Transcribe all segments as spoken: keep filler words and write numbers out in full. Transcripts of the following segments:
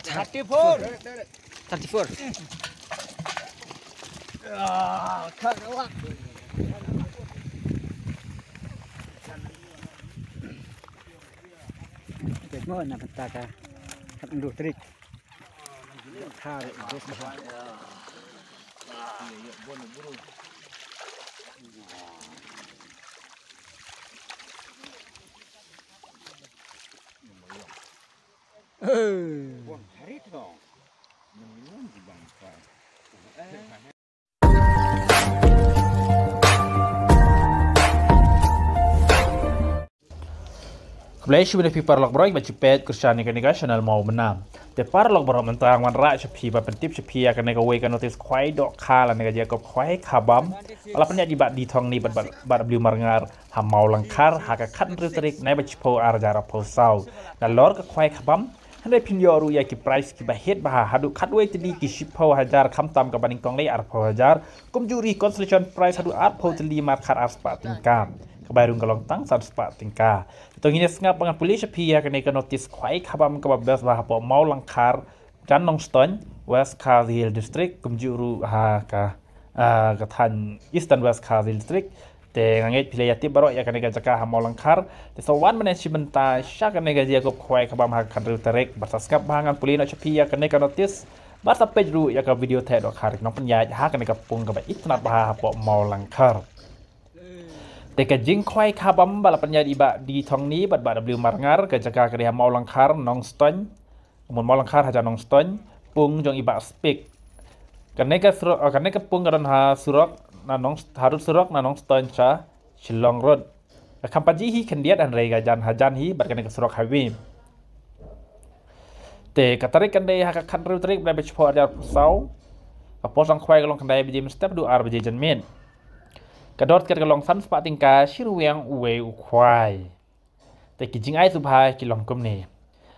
Thirty-four. Thirty-four. Ah, kak awak. Kek mo na kata ka. Kak ndu trik. Thar bos bah. Khublei shibun ïa phi paralok baroh ba ju peit kyrshan ïa kane ka channel Mawbynna. Te paralok baroh mynta ngan wanrah sha phi ba pyntip sha phi ïa kane kawei ka notice khwai dohkha lane ka jia kop khwai khabam. Ba la pynïaid i Bah D. Thongni bad, bad, bad W. Marngar ha Mawlangkhar ha ka khathynriew tarik Naiwieng bashiphew arhajar arphew saw. Nalor ka khwai khabam, hynrei phin ïoh ruh ïa ki prize kiba het bha haduh khatwei tylli ki shiphew hajar khamtam kaba nyngkong lei arphew hajar. Kumjuh ruh consolation prize haduh arphew tylli markhar arspah tyngka. Ka bai rung ka long tang sanspah tyngka. Te to ngin ïa sngap ba ngan pule sha phi ïa kane ka notice khwai khabam kaba best bha hapoh Mawlangkhar, Jan Nongstoiñ, West Khasi Hills District, kumjuh ruh ha ka, ah, ka thaiñ Eastern West Khasi Hills District. Te nga ngeit phi la ïa tip baroh ïa kane ka jaka ha Mawlangkhar. Te sa wan mynne shi bynta sha kane ka jia kop khwai khabam ha ka khathynriew tarik. Bad sa sngap ba ngan pule noh sha phi ïa kane ka notice. Bad sa peit ruh ïa ka video theh dohkha ki nongpynïaid ha kane ka pung kaba itynnad bha hapoh Mawlangkhar. Te ka jingkhwai khabam ba la pynïaid i Bah D. Thongni bad Bah W. Marngar, ka jaka ka dei ha Mawlangkhar, Nongstoiñ. Mawlangkhar hajan Nongstoiñ, pung jong i Bah Spik. Kane ka surok, eh, kane ka pung ka don ha surok na Nong, harud surok na Nongstoiñ sha Shillong Road. Ka kham paji hi khyndiat hynrei ka jan hajan hi bad kane ka surok highway. Te ka tarik kan dei ha ka khathynriew tarik Naiwieng bashiphew arhajar arphew saw. Ka por sdang khwai ka long khyndai baje mynstep haduh ar baje janmiet. Ka dor tiket ka long sanspah tyngka shi ryngwiang uwei u khwai. Te ki jingai sngewbha ki long kumne.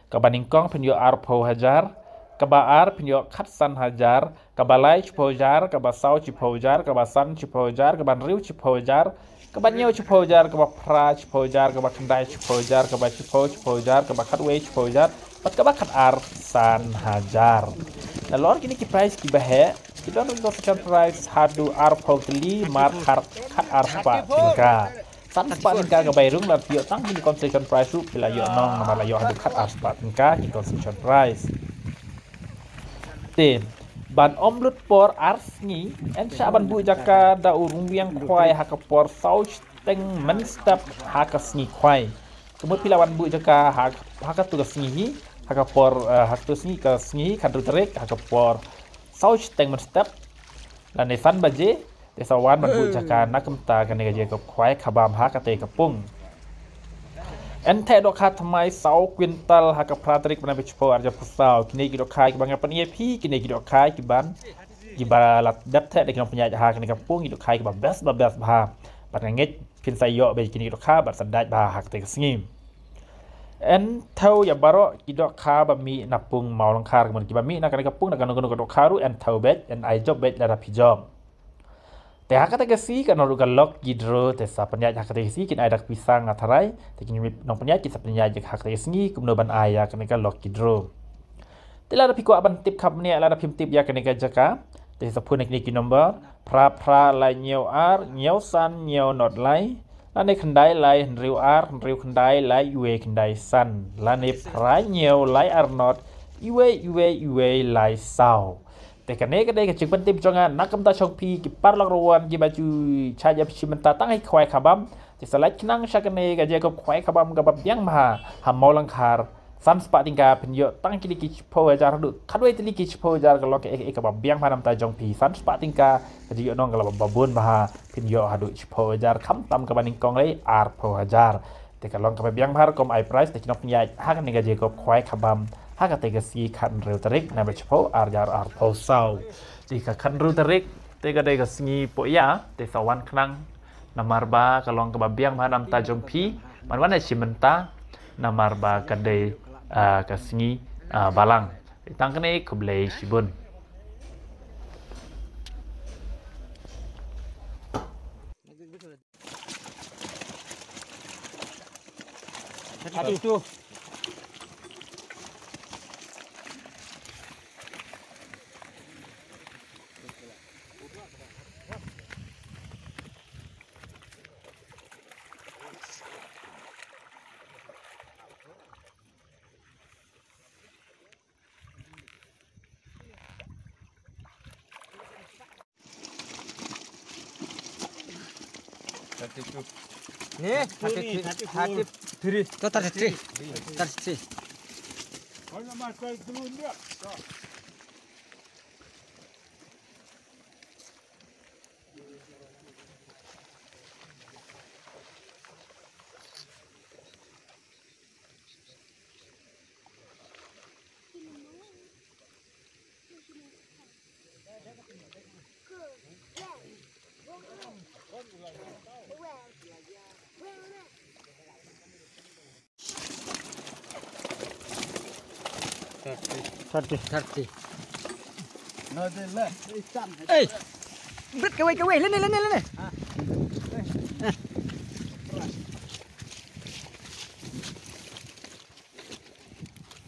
Kaba nyngkong phin ïoh arphew hajar, kaba ar phin ïoh khatsan hajar, kaba lai shiphew hajar, kaba saw shiphew hajar, kaba san shiphew hajar, kaba hynriew shiphew hajar, kaba hynñiew shiphew hajar, kaba phra shiphew hajar, kaba khyndai shiphew hajar, kaba shiphew shiphew hajar, kaba khatwei shiphew hajar, bad kaba khatar san hajar. Nalor kine ki prize kiba heh, ki don ruh consolation prize haduh arphew tylli markhar khatar spah tyngka. Sanspah tyngka ka bai rung lada phi ïoh tang kine consolation prize ruh phi la ïoh nong namar la ïoh haduh khatar spah tyngka ki consolation prize. Te ban ym lut por ar sngi, yn shah ban buh jaka da u ryngwiang khwai ha ka por saw shiteng mynstep ha ka sngi khwai. Ka mut phi la wan buh jaka ha, ha katu ka sngi hi, ha ka por, eh, ha katu sngi ka sngi hi, khathynriew tarik, ha ka por saw shiteng mynstep lane san baje, te sa wan ban buh jaka na ka bynta kane ka jia kop khwai khabam ha katei ka pung. Yn theh dohkha thymmai saw kwintal ha ka phra tarik bnai bashiphew arhajar arphew saw. Kine ki dohkha kiba nga pyni ïa phi, kine ki dohkha kiban, kiba la dep theh da ki nongpynïaid ha kane ka pung, ki dohkha kiba best ba best bha. Bad nga ngeit phin sa ïoh beit kine ki dohkha bad sa dait bha ha katei ka sngi. Yn thew ïa baroh ki dohkha ba mih na pung Mawlangkhar, kumne kiba mih na kane ka pung na kano kano ka dohkha ruh yn thew beit, yn ai jop beit lada phi jop. Te ha katei ka sngi kan don ruh ka lucky draw, te sa pynïaid ha katei ka sngi, kin ai da ka pisa nga tharai, te ki nongpynïaid ki sa pynïaid ha katei ka sngi kumno ban ai ïa kane ka lucky draw. Te lada phi kwah ban tip khapngiah, lada phim tip ïa kane ka jaka, te sa phone na kine ki number, phra phra lai hynñiew ar hynñiew san hynñiew nod lai, lane khyndai lai hynriew ar hynriew khyndai lai uwei khyndai san, lane phra hynñiew lai ar nod uwei uwei uwei lai saw. Te kane ka dei ka jingpyntip jong nga na ka bynta jong phi ki paralok ruh wan kiba ju shait ïa phi shi mynta tang ha ki khwai khabam. Te sa leit khnang sha kane ka jaka khwai khabam kaba biang bha ha Mawlangkhar. Sanspah tyngka phin ïoh tang kine ki shiphew hajar haduh khatwei tylli ki shiphew hajar, ka long kaei kaei kaba biang bha na ka bynta jong phi. Sanspah tyngka ka jingïoh nong ka la ba bun bha, phin ïoh haduh shiphew hajar khamtam kaba nyngkong lei arphew hajar. Te ka long kaba biang bha rukom ai prize, te ki nongpynïaid ha kane ka jaka khwai khabam ha katei ka sngi khathynriew tarik Naiwieng bashiphew arhajar arphew saw. Te ka khathynriew tarik te ka dei ka sngi poh ïa, te sa wan khnang namar ba ka long kaba biang bha na ka bynta jong phi ban wan ha shi mynta namar ba ka dei, ah, ka sngi, ah, balang. Te tang kane, khublei shibun. Satu. Ni, thirty-three. Thirty-three. To thirty-three. Thirty-three. Thirty. Thirty. Ei! Bret kawei, kawei. Lane, lane, lane.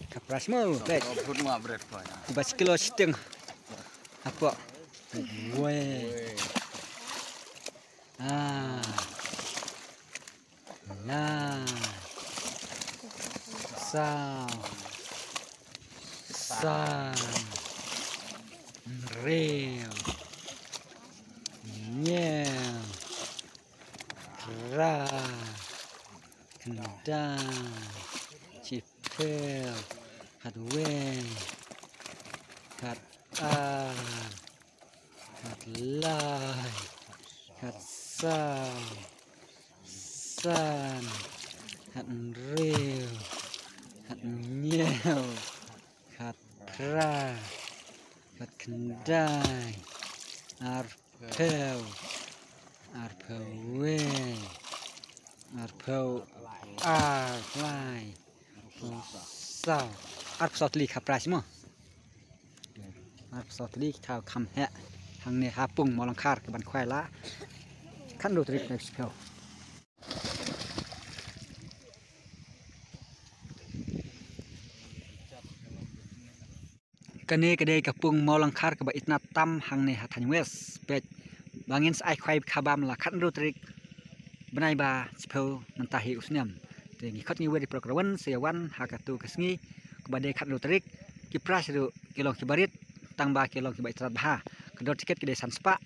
Ka prize mo, bret. Ka prize mo, bret, bret. Ba shi kilo shiteng. Hapoh. Wei. Ah. Lai. Saw. San. Hynriew. Hynñiew. Phra. Khyndai. Shiphew. Khatwei. Khatar. Khatlai. Khatsaw. San. Khathynriew. Khathynñiew. Khatphra. Khatkhyndai. Arphew. Arphew wei. Arphew ar lai. Arphew saw. Arphew saw tylli ka prize mo. Arphew saw tylli ka kham heh. Hangne ha pung Mawlangkhar ka ban khwai la khathynriew tarik na ka shiphew. Kane ka dei ka pung Mawlangkhar kaba itynnad tam hangne ha thaiñ West. Peit ba ngin sa ai khwai khabam la khathynriew tarik bnai ba shiphew mynta hi u snem. Te ngi khot ngi wer ïa ki paralok ruh ban sa ïa wan ha katu ka sngi kaba dei khathynriew tarik. Ki prize ruh ki long kiba rit tang ba ki long kiba itynnad bha. Ka dor tiket ki dei san spah,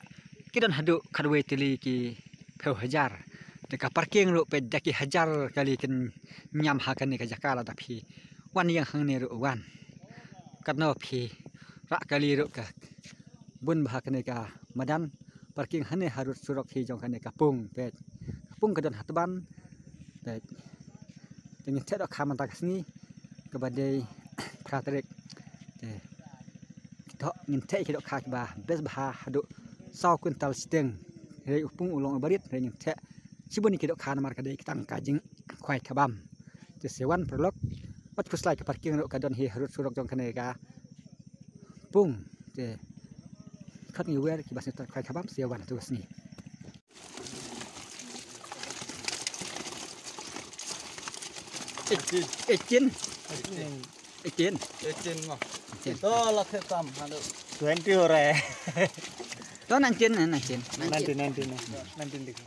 ki don haduh khatwei tylli ki phew hajar. Te ka parking ruh peit da ki hajar kali kin ñiam ha kane ka jaka lada phi wan ïeng hangne ruh wan. Katno phi rah kali ruh ka bun bha kane ka madan parking hangne harud surok hi jong kane ka pung peit. Ka pung ka don ha tban peit. Te ngin theh dohkha mynta ka sngi kaba dei phra tarik. Te to ngin theh ki dohkha kiba best bha haduh saw kwintal shiteng. Hynrei u pung u long uba rit, hynrei ngin theh shibun ki dohkha namar ka dei tang ka jingkhwai khabam. Te sa wan paralok, wat khuslai ka parking ruh ka don hi harud surok jong kane ka pung. Te khot ngi wer kiba sngewthuh khwai khabam sa wan tu ka sngi. Eighteen. Eighteen. Eighteen. Eighteen mo. Eighteen. To la khe tam halo. Twenty ho raha hai. To nineteen, nineteen. Nineteen, nineteen, nineteen dikh.